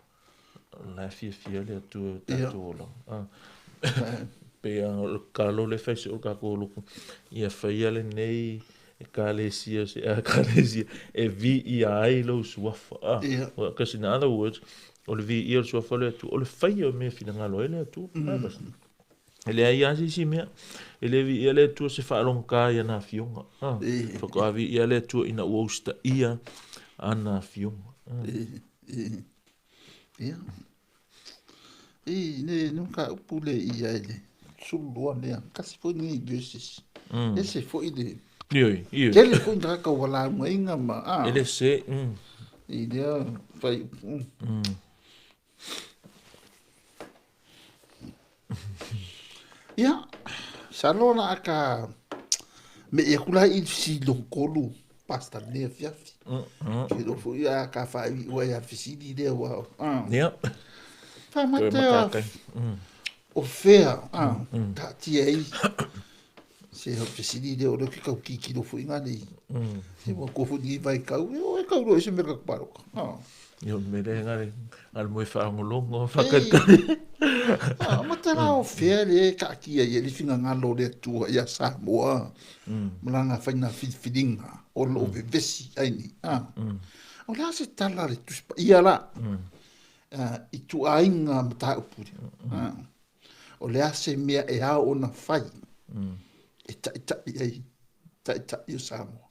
La e fiafia le Atua i o tatou olaga. A. Pei lava o le tatalo lea e fai se o tatou lotu, ia faia lenei ekalesia se ekalesia e viia ai lou suafa. A. Because in other words, o le viia o le suafa o le Atua, o le faia o mea e finagalo ai le Atua. E leai lava se isi mea. E le viia le Atua se faalogogata i ana afioga. A. Faatoa viia le Atua ina ua usitaia ana afioga. Ia. I ne no ka upu le ia i le sulu lea. Kasi foi ni verses. Ese foi le. Ioi, ioi. Tele foi ngā ka wala inga ma. A. E le se. I lea fai upu. Ia, salo la aka me ia kula i fisili lon kolu pasta le afiafi. Ke lo foi a ka fa i ua ia fisili le ua. Ia. Fa mate o fea a ta tia i se ho fisili le o le ki kau kiki lo foi ngā nei. Se mo ko fu ni vai kau e o e kau ro se me ka paro. Ia o le mea lea engari, ngā moe whaangolongo, whakaritari. A matala o fea le kaatia i le finagalo o le Atua ia Samoa ma lana faina filifiliga o lo o vevesi ai nei. A, o le a se tala a le Tusi Paia la i tuaiga mataupu lea? A, o le a se mea e ao ona fai e taʻitaʻi ai taʻitaʻi o Samoa?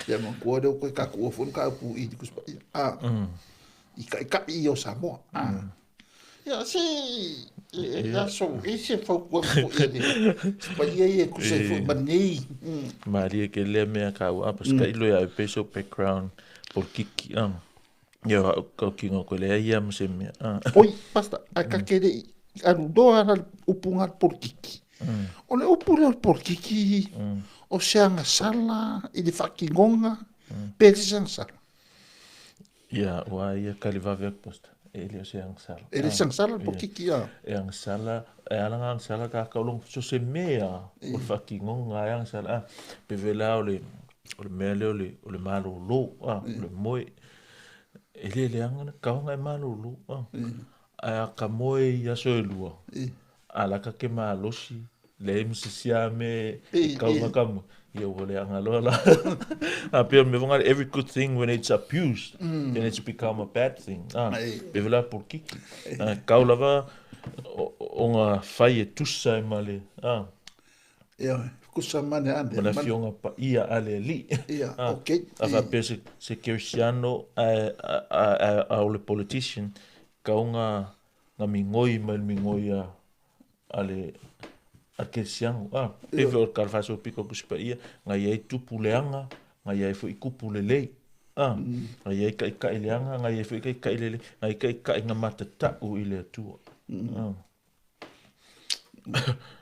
Ia manatua lea o koe tatou foi mataupu i le Tusi Paia. A, i taʻitaʻi ia o Samoa. A, ia se e aso e se fautuaga foi a le Tusi Paia ia e tusa ai foi ma lenei. Malie ke lea mea kaua apa se tailo ia pe so background polokiki a. Ia o kau kinga koe lea ia ma se mea. Oi, basta, ae ka ke le alu loa la upu ngā polokiki. O le upu lea o le polokiki, o se agasala i le faatinoga, pe le se agasala. Ia, ua ia kali vave atu, Pastor. E le o se agasala. E le se agasala le polokiki a. E agasala, e ala nga agasala kākau longo, so se mea o le faatinoga e agasala, a, pe vela o le, o le mea lea o le, o le malolo, a, o le moe. E le leaga le kaoga e malolo, a. Ae a ka moe i aso e lua, a laka ke malosi, leai ma se siame e kauga ka moe, ia ua leaga loa la. A pei o le mea foi lena, every good thing when it's abused, then it's become a bad thing. A, pei foi la polokiki. A, kau lava o ga fai e tusa ai ma le, a. Ia, kusa ma le ane. Ma le afioga paia a le Alii. Ia, okay. A faapea se kerisiano a o le politician, kau ga migoi mai le migoi a le kerisiano. A, pei foi o le kala faasolopito o Tusi Paia, ga i ai tupu leaga, ga i ai foi tupu lelei. A, ga i ai taitai leaga, ga i ai foi taitai lelei, ga i ai taitai na matatau i le Atua. A.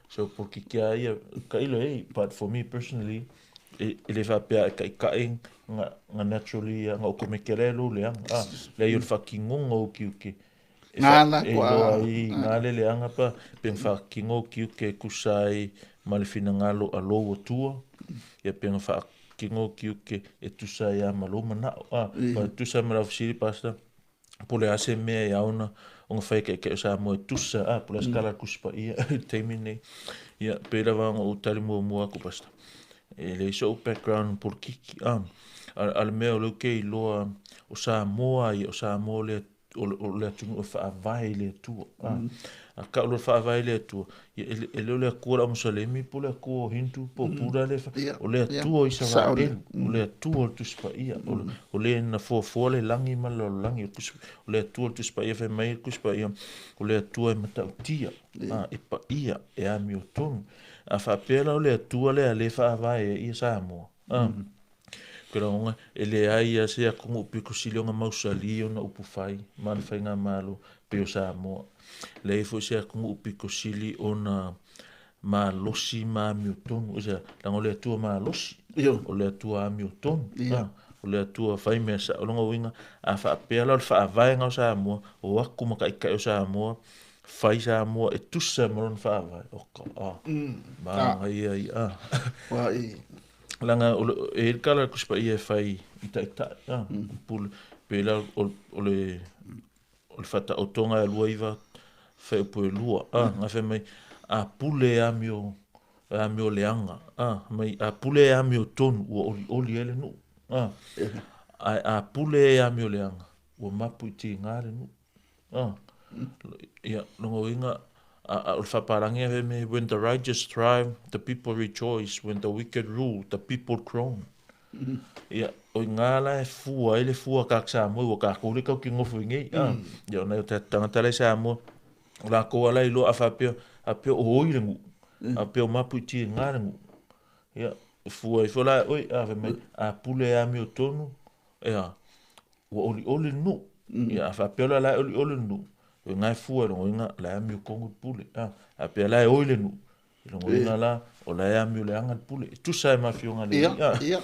So polokiki lava ia, tailo e, but for me personally, e le faapea e taitai ga naturally ga okomeke la e lou leaga. A, leai o le faatinoga o tiute e iloa ai ga le leaga pa pe na faatino tiute e tusa ai ma le finagalo a lou Atua, ia pe na faatino tiute e tusa ai lava ma lou manao. A, pa tusa ma lau fesili Pastor, po o le a se mea e ao ona fai e taitai o Samoa e tusa, a, po o le a se tala a le Tusi Paia i le taimi lenei. Ia, pei lava ona ou tali muamua atu, Pastor, e leai so'u background polokiki, a, a le mea o lea ou te iloa o Samoa ia, o Samoa lea, o le atunuu e faavae i le Atua. A, a tau loa le faavae i le Atua, ia, e le o le Atua o le Aumosalemi po o le Atua o Hindu po o Buddha lea e fa, o le Atua o Isaraelu, o le Atua o le Tusi Paia, o le na foafoa le lagi ma le lalolagi, o le Atua o le Tusi Paia, fai mai le Tusi Paia, o le Atua e matautia, a, e paia, e amiotonu. A faapea la o le Atua lea lea e faavae ai ia Samoa, a, Ke lagona, e leai lava se atunuu pito sili ona mausali ona upufai ma le faigamalo pei o Samoa. Leai foi se atunuu pito sili ona malosi ma amiotonu. Aisea? Leaga o le Atua malosi, o le Atua amiotonu, o le Atua fai mea sao. O lona uiga, a faapea la o le faavaega o Samoa, o atu ma taitai o Samoa, fai Samoa e tusa ma lona faavae, o ka, a, manaia ia, a. Leaga o le, e i ai le tala a le Tusi Paia e fai i taitai, a, pule, pei la o, o le, o le faataotoga e 29 fuaiupu e lua, a, na fai mai, a pule e amio, e amio leaga, a, mai, a pule e amiotonu, ua olioli ai le nuu, a, ae a pule e amio leaga, ua mapu i tiga le nuu. A, ia, lona uiga, o le faapalagi lea fai mai, when the righteous thrive, the people rejoice, when the wicked rule, the people groan. Ia, o i ngā la e fua ai le fua a kāk Samoa, ua kākou le kau ki ngofo i nei. A, ia, o nai o tātou tangata la i Samoa, o lākou ala i loa a faapea, a pea o oi le nuu, a pea o mapu i tia ngā le nuu. Ia, fua ifo la e oi, a fai mai, a pule e amiotonu, ia, ua olioli le nuu. Ia, a faapea loa la e olioli le nuu, o iga e fua i logoina la e amiotonu le pule. A, a pea la e oi le nuu, i logoina la o la e amio leaga le pule. E tusa ai ma afioga a le Ia, Alii. A, ia,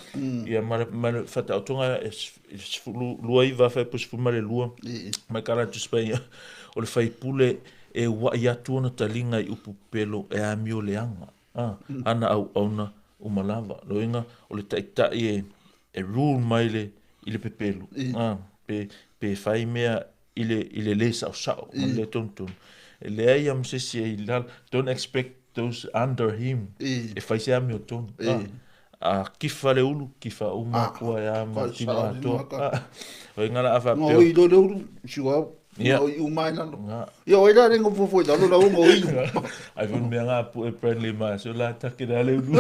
ia ma le, ma le faataotoga e 29 fuaiupu 12, mai kala atu Tusi Paia, o le faipule e ua'i atu ona taliga i upu pepelo e amio leaga. A, ana auauna uma lava. Loiga o le taitai e, e rule mai le, i le pepelu, a, pe, pe fai mea i le, i le lē saosao ma le lē tonutonu. E leai lava ma se isi e i lalo, don't expect those under him e fai se amiotonu. A, a kifa le ulu, kifa uma atu ai lava ma le tino atoa. A, loiga la a faapea. Gaoi loa le ulu, siuau. Ia. Gaoi uma ai lalo. Nga. Ia o ai la le nofo i lalo la ua gaoi. Ai foi le mea nga pu'e Bradley ma so la take la le ulu.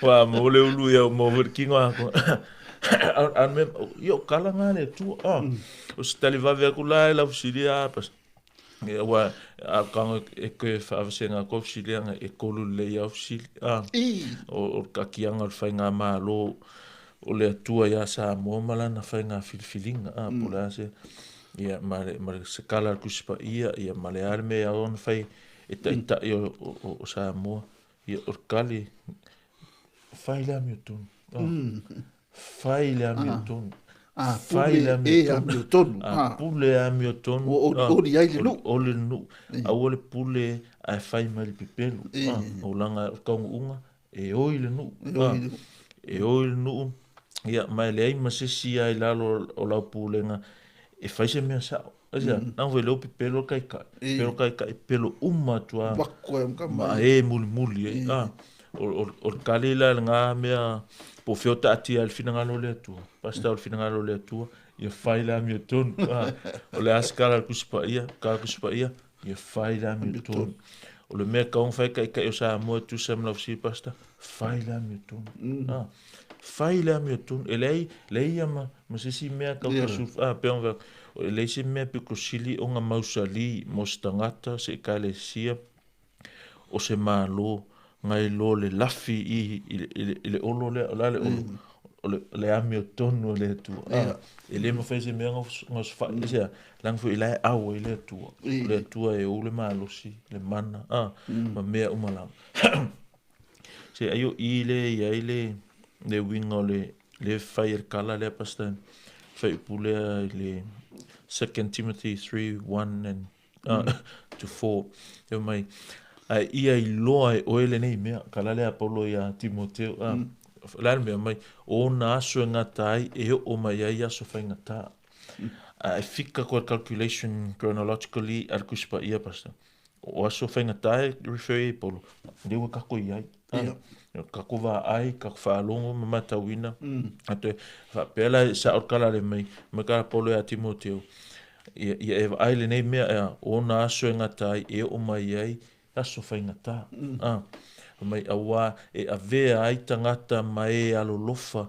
Wa mo le ulu ia mo foi le kino ako. A me ia o kala nga le Atua. A o se tali vave aku la e lau fesili a pas. Ia ua a kanga e koe faavaseaga atu au fesiliaga e tolu lelei au fesili. A o le taakiaga o le faigamalo o le Atua iā Samoa ma lana faiga filifiliga, a, po o le a se, ia, ma le, ma le se kala a le Tusi Paia, ia, ma le a le mea e ao ona fai e taitai o, o, o Samoa, ia, o le kali, fai le amiotonu, a, fai le amiotonu. A Fai pule le e amiotonu. amiotonu. A pule e amiotonu. Ua olioli ai le nuu. Oli le nuu. Aua le pule ae fai mai le pepelo. O laga o taunuuga e oi le nuu. E oi le nuu. E oi le nuu. Ia ma e leai ma se isi lava i lalo o lau pulega e fai se mea sao. Aisea? Leaga foi o lea ua pepelo le taitai, pepelo le taitai, pepelo uma atu lava ma e mulimuli ai. O le tali la lena mea po o fea o taatia ai le finagalo o le Atua, pastor o le finagalo o le Atua, ia fai le amiotonu. O le a se tala a le Tusi Paia, tala a le Tusi Paia, ia fai le amiotonu. O le mea e tatau ona fai e Taitai o Samoa e tusa ma lau fesili pastor, fai le amiotonu. Fai le amiotonu. E leai, leai ia ma, ma se isi mea tau te pei ona fai atu, e leai se mea pito sili ona mausali mo se tagata, se ekalesia, o se Malo, nai lo le lafi i, i le olo lea, o le a le olo? O le amiotonu a le Atua. E le mafai se mea ona osofai, aisea? Leaga foi o la e au ai le Atua. O le Atua e ou le malosi, le mana, ma mea uma lava. Se ai o i lea e i ai le uiga o le le fai e le tala lea pastor, fuaiupu lea i le 2 Timothy 3, 1 and to 4. E mai, ae ia iloa e oe lenei mea, tala lea a Paulo ia Timoteo, o le a le mea mai, o ona aso e gata ai e oo mai ai aso faigata. A e fika koe calculation chronologically a le Tusi Paia, Pastor, o aso faigata e refer i ai Paulo, lea ua tatou i ai. Tatou vaai, tatou faalogo ma matauina. A toe faapea la e sao le tala le mai, mai tala Paulo ia Timoteo, ia e vaai lenei mea, ea, o ona aso e gata ai, e oo mai ai aso faigata. Mai auā e avea ai tagata ma e alolofa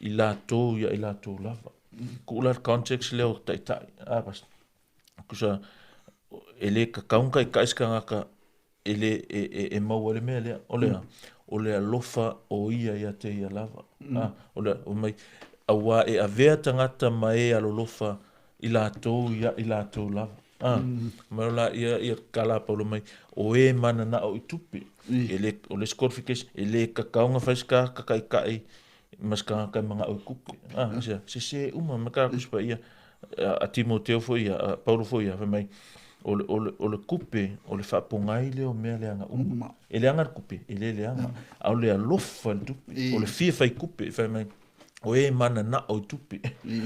i latou ia i latou lava. Tuu la le context lea o taitai. Tusa, e le tatau ona taitai se tagata e le e maua ai le mea lea. O le a? O le alofa o ia ia te ia lava. O le a, mai, auā e avea tagata ma e alolofa i latou ia i latou lava. Mai o la ia ia tala a Paulo mai, o e mananao i tupe. E le, o le isi qualification, e le tatau ona fai se tagata taitai ma se tagata e manao i tupe. Aisea? Sese uma ma tala Tusi Paia a Timoteo foi ia, a Paulo foi ia, fai mai, o le, o le, o le tupe, o le faapogai lea o mea leaga uma. E leaga le tupe, e le leaga, a o le alofa i le tupe, o le fia fai tupe, fai mai, o e mananao i tupe.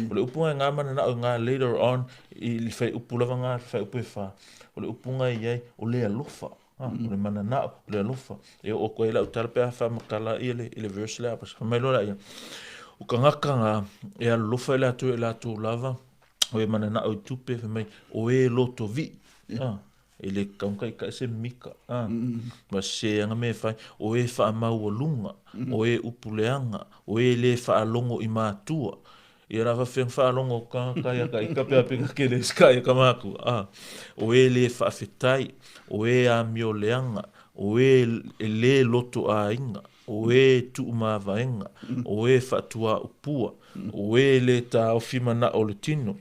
O le upu nga mananao i nga later on, i le fuaiupu lava nga fuaiupu e fa, o le upu nga i ai, o le alofa. O le mananao, o le alofa. E oo atu ai lau tala pe a faamatala ia le, i le verse lea. Fai mai loa laia, o tagata nga e alolofa i latou i latou lava, o e mananao i tupe, fai mai, o e loto vii. E le tatau ona taitai se mika, ma se aga mea e fai, o e faamaualuga, o e upu leaga, o e le faalogo i matua. Ia la faafefea ona faalogo o tagata ia ka ika pe a peka kele se ia ka matua. O e le faafetai, o e amio leaga, o e e le loto aiga, o e tuumavaega, o e faatuaupua, o e le taofi manao o le tino,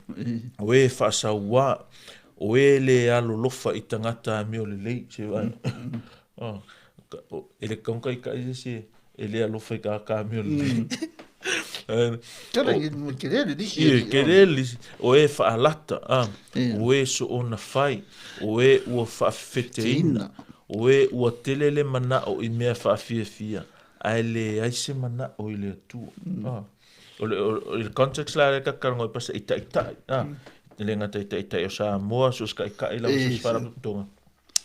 o e faasauā, o e le alolofa i tagata amio lelei. Se vaai. E le tatau ona taitai se isi e le alofa i tagata amio lelei. Tele, tele le lisi. Ie, tele le lisi. O e faalata, o e soona fai, o e ua faafefeteina, o e ua tele le manao i mea faafiafia, ae leai se manao i le Atua. O le context la lea ta te talanoa ai pastor i taitai, e le gata i taitai o Samoa, so o se taitai lava so o se faalapotopotoga,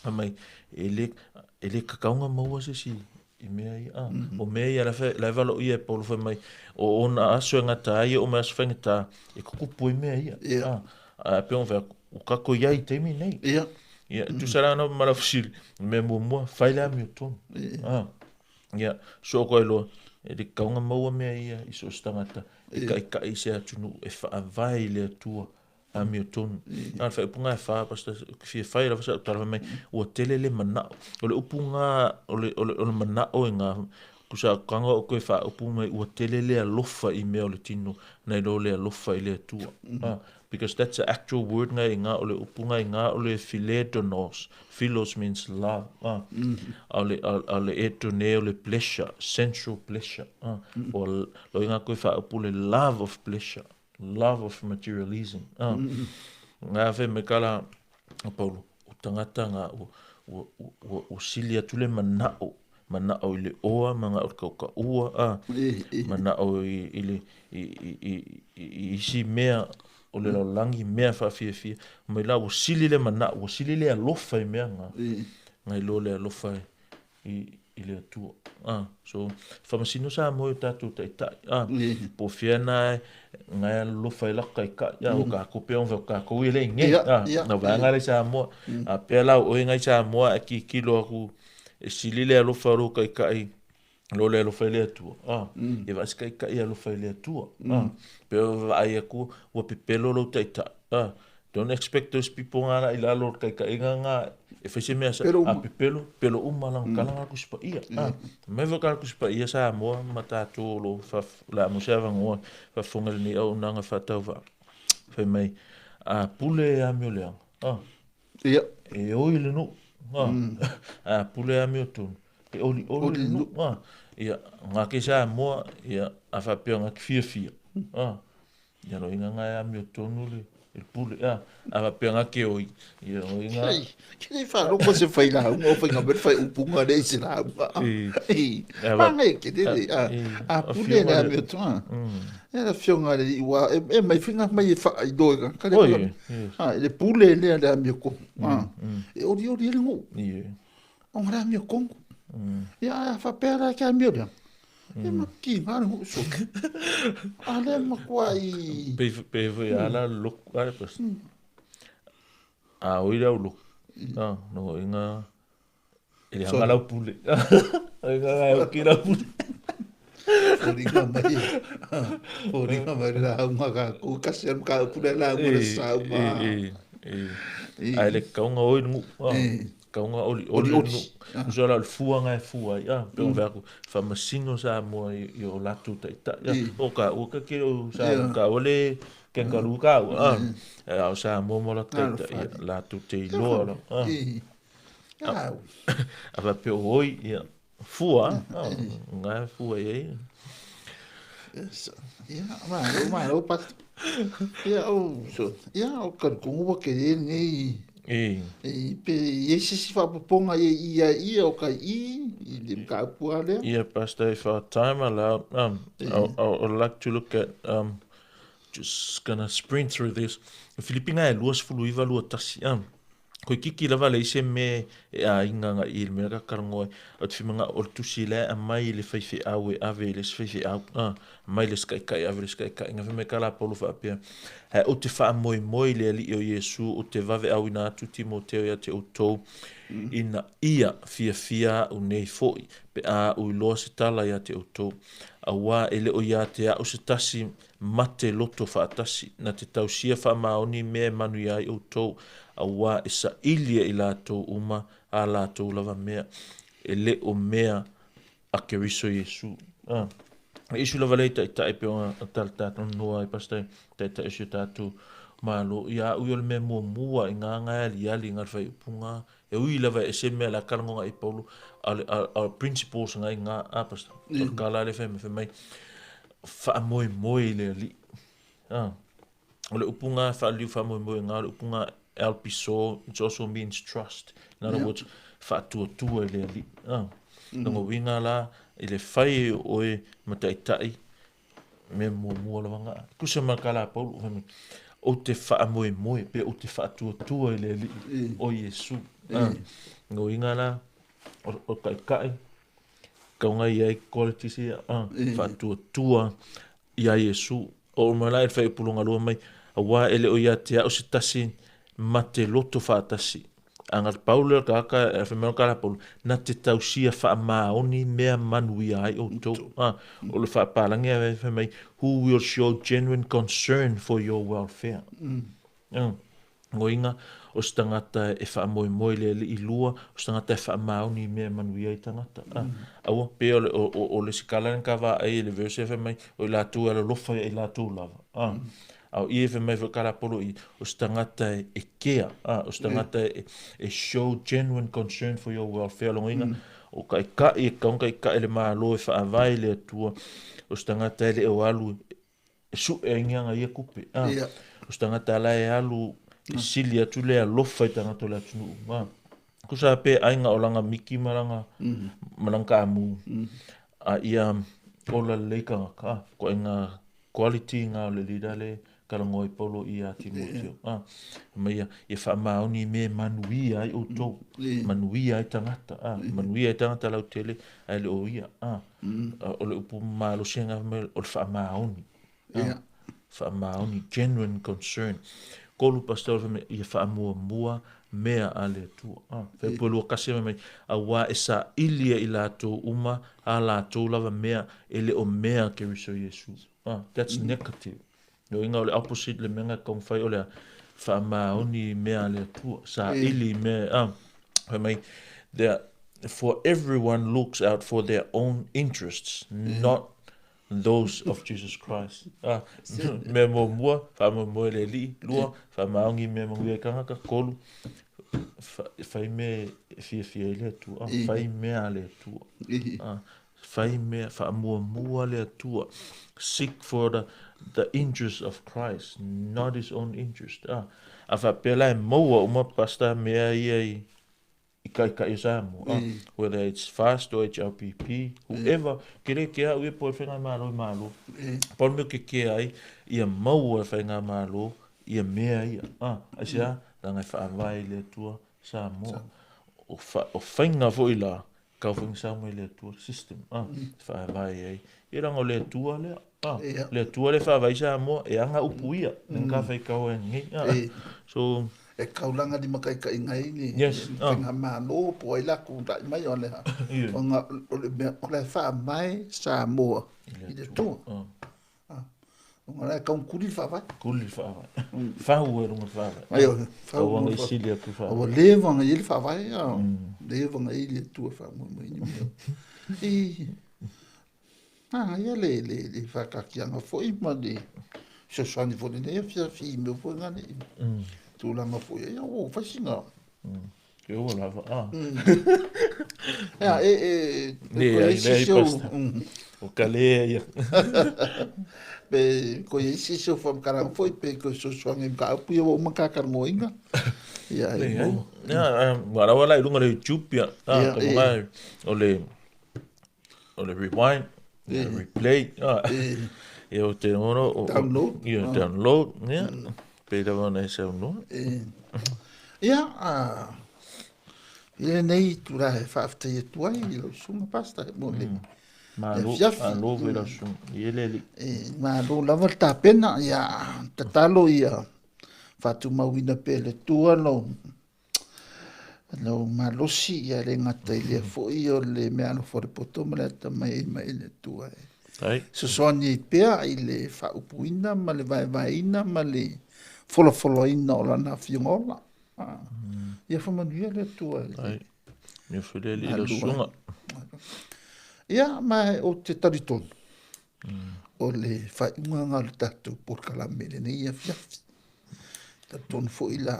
fai mai, e le, e le tatau ona maua se isi i mea ia. O mea ia la e valoia e Paulo fai mai, o ona aso e gata ai e oo mai aso faigata, e tutupu ai mea ia. Ae pei ona fai atu, ua tatou i ai i taimi nei. Ia, e tusa la ma lau fesili, o le mea muamua, fai le amiotonu. Ia, soo koe loa, e le tatau ona maua mea ia i so o se tagata e taitai i se atunuu e faavae i le Atua amiotonu. Na o le faaupuga e fa, pastor, ou te fia fai lava sau tala fai mai, ua tele le manao. O le upu nga, o le, o le, o le manao e nga, tusa tago au toe faaupu mai, ua tele le alofa i mea o le tino, nai lo le alofa i le Atua. Because that's the actual word nga i nga, o le upu nga i nga, o le philedonos. Philos means love. A o le, a o le edone o le pleasure, sensual pleasure. O lo inga koe faaupu le love of pleasure. love of materialism. Ah. Mm. Ngā whai me kala a Paulo, o tangata ngā ua, ua, ua, ua sili atu le manao, manao i le oa, manao i le kaukaua, ah, manao i, i, le, i, i, i, i, i isi mea o le lalolagi, mea faafiafia, mai la ua sili le manao, ua sili le alofa i mea ngā, ngai lo le alofa i, i le Atua. Ah, so, whamasino sa mo i tātou taitai. Ah, po fia nā ngai alofa i laka i kai. Ah, o ka ko pea o ka ko i le nge. Ah, na vanga le sa mo. A pea lau o ngai sa mo a ki kilo aku e sili le alofa ro kai kai. Lo le alofa i le Atua. Ah, e vaasi kai kai alofa i le Atua. Ah, pea vaai aku ua pepelo lou taitai. Ah, don't expect those people ngā la i lalo o le kaikaiga ngā e fai se mea sa, a pepelo, pelo uma la kala ngā kusi paia. Ah, mai foi kala kusi paia Samoa ma tātou o lo fa, la mo se avangoa faafofoga lenei auaunaga faatauvaa. Fai mai, a pule e amio leaga. Ah, Ia. E oi le nuu. Ah, a pule e amio tonu. E oli oli le nuu. Ah, ia, ngā ke Samoa, ia, a faapea ngā ki fiafia. Ah, Ia no inga ngai amio tonu le le pule a a faapea nga ke oi ia no inga Hei, ke nei whaloko se whai lauga o whai ngā whai upunga nei se lauga. Ei, manga e ke rere, a, a pule le amio tonga. E la fionga le iwa, e mai whinga mai e wha i doe ka. Kare Oi, a, le pule le le amio ko. A, e ori ori e le ngu. Ie. O ngā amio kongu. Ia, a whapea la ke amio lea. E ma ki ngā ngu so. A le ma kua i... Pe pe foi ala loku ala pas. A oi lau loku. Ah, no inga e le hanga lau pule. Oi nga ngai o ki lau pule. Foringa mai. Foringa mai la unga ka ku kasi am ka pule la unga le sa unga. E, e, e. Ai le kaunga oi ngu. Kaunga oli oli ngu. So la le fua ngai fua ai. Ah, pe o vea ku whamasino sa mua i o latu taitai. O ka o ka ke o sa ka o le kangaroo ka o. Ah, o sa mua mo la taitai latu te iloa la. Ah. A fa pe o oi ia fua. Ngai fua i ai. Ia, ma, ma, o pat. Ia, o, so, ia, o ka kongu wa ke nei. E. E, pe, i se si whapoponga i ia ia o kai i, i le mkaupu lea. Yeah, Pastor, if our time allowed, I would like to look at, just gonna sprint through this. Filipinga e 29 21. Koe kiki lava le ise me e aiga nga i le mea ka karangoa ai. O te whimanga o le tusi lea e aumai i le faifeau e ave i le isi faifeau, aumai i le isi kaikai ave i le isi kaikai. Nga fai mai ka la Paulo faapea, Hae ou te faamoemoe i le Alii o Iesu ou te vaveauina atu Timoteo ia te outou, ina ia fiafia aʻu nei foʻi, pe a aʻu iloa se tala ia te outou. Auā e le o ia te aʻu se tasi mate loto faatasi, na te tausia faamaoni mea e manuia ai outou, auā e saili e i latou uma ā latou lava mea, e le o mea a Keriso Iesu. A, e isu lava lea i taitai pei ona talatalanoa ai pastor taitai o si o tatou Malo, ia aʻu ia o le mea muamua i ngā ngai aliali i ngā le whaiupunga, e ui lava e se mea la kalangonga i Paulo, a le, a, a principles ngai ngā, a pastor, o le kala le whai mai, mai, faamoemoe i le alii. A, o le upu ngā whaaliu faamoemoe ngā, o le upu ngā elpiso, it also means trust. In other words, faatuatua i le alii. A, mm. Winga la, i le whai e oe mataitai, mea muamua lava ngā. Kusa ma ka la Paulo, whai mai, o te faamoemoe, pe o te faatuatua i le alii o Iesu. A, ngoinga la, o kaikai, kaunga i ai qualities ia, a, faatuatua i a Iesu. O uma la e whai pulunga lua mai, auā e le o ia te au se tasi ma te loto faatasi. A nga Paulo ka ka e whai mai ka la Paulo, na te tausia faamaoni mea manuia ai outou. A, o le whaapalangi a whai mai, who will show genuine concern for your welfare. Mm. Ngoinga, o se tangata e faamoemoe i le alii lua, o se tangata e faamaoni i mea e manuia ai tagata. A, aua, pei o le, o, o, o le isi kala lena ka vaai i le verse e fai mai, o i latou e alolofa ia i latou lava. A, a o i e fai mai foi ka la polo i, o se tagata e, e kea, a, o se tagata e, e show genuine concern for your welfare. Logoina, o kaikai, e kaunga kaikai le Malo e faavae i le Atua, o se tagata e le o alu e su'e ai ni aga ia tupe a. O se tagata la e alu e sili atu le alofa i tagata o le atunuu a. Tusa pe aiga o lana miki ma lana ma lana kaamu a ia ola lelei tagata a. Ituaiga quality na o le leader le talanoa ai Paulo ia Timoteo a. Fai mai ia, ia faamaoni i mea e manuia ai outou, manuia ai tagata a, manuia ai tagata lautele ae le o ia a. O le upu malosi lena fai mai o le faamaoni. Faamaoni, genuine concern. 3 pastor fai mai ia faamuamua mea a le Atua. Filipu 2:1 fai mai, auā e saili e i latou uma a latou lava mea e le o mea a Keriso Iesu. That's negative. Lona uiga o le opposite le mea na e taumafai o le a? Faamaoni i mea a le Atua, saili i mea, fai mai, for everyone looks out for their own interests, not those of Jesus Christ. Mea muamua, faamoemoe i le Alii. 2, faamaoni i mea manuia ai tagata. 3, fai mea e fiafia ai le Atua. Fai mea a le Atua. Fai mea, faamuamua le Atua. Seek for the interest of Christ, not his own interest. A faapea la e maua uma pastor mea ia i i taitai o Samoa, whether it's FAST or HRPP, whoever, ke le kea au ia po o le Faigamalo e malo. Pau le mea ou te kea ai, ia maua e Faigamalo ia mea ia. Aisea? Leaga e faavae i le Atua Samoa. O faiga foi la, kau foi ni sao mai le Atua system, e faavae ai. Ia leaga o le Atua lea. Le Atua lea e faavae ai Samoa, e ana upu ia, e ka faitau ai nei. So, e kaulana limataitaiga ai le faigamalo po o ai latou tulai mai o le a? Ona o le mea o la e faavae Samoa i le Atua. Ona o la e taugutuli le faavae. Tuli le faavae. Fau ai luga le faavae. Aioe, fau. Tau ona i sili atu le faavae. Ua leva ona i ai le faavae, leva ona i ai le Atua e faamoemoe i mea. I Manaia le le faataatiaga foi ma le fesoasoani foi i lenei afiafi i mea foi na le tulaga foi ai ua fai sina E ua lava a. Ia e e e ai isi o ka le ia. Pe ko i isi se faamatalaga foi pe ko fesoasoani i mataupu ia ua uma ta talanoaina. Ia e mo. Ia ua lawa la i luga o le YouTube ia. O le o le rewind, yeah. Replay, ia o te ono o download, ia download, ia pei lava ona e saunoa. Ia, i lenei itula e faafetai atu ai i lau susuga Pastor mo le Malo, malo foi lau susuga, i e le alii. Malo lava le tapena, ia tatalo ia faatumauina pea e le Atua lou Lou malosi, ia le gata i lea foi o le meaalofa o le poto ma le atamai ai mai le Atua e fesoasoani ai pea i le faaupuina ma le vaevaeina ma le folafolaina o Lana Afioga ola. Ia faamanuia le Atua i le Ia foi le Alii lau susuga. Ia, ma ou te talitonu, o le faaiuga lena o le tatou polokalame i lenei afiafi. Talitonu foi la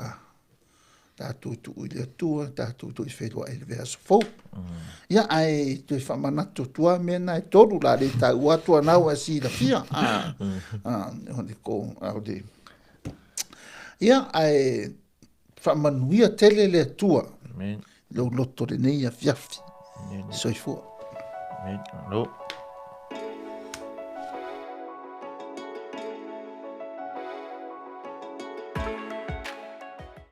tatou tuu i le Atua, tatou toe feiloai i le vaiaso fou. Ia, ae toe faamanatu atu lava mea na e tolu, o le a le taua atu a na ua e silafia. O le ko, o le... Ia, ae faamanuia tele le Atua i lou loto i lenei afiafi. Soifua. Amen. Alo.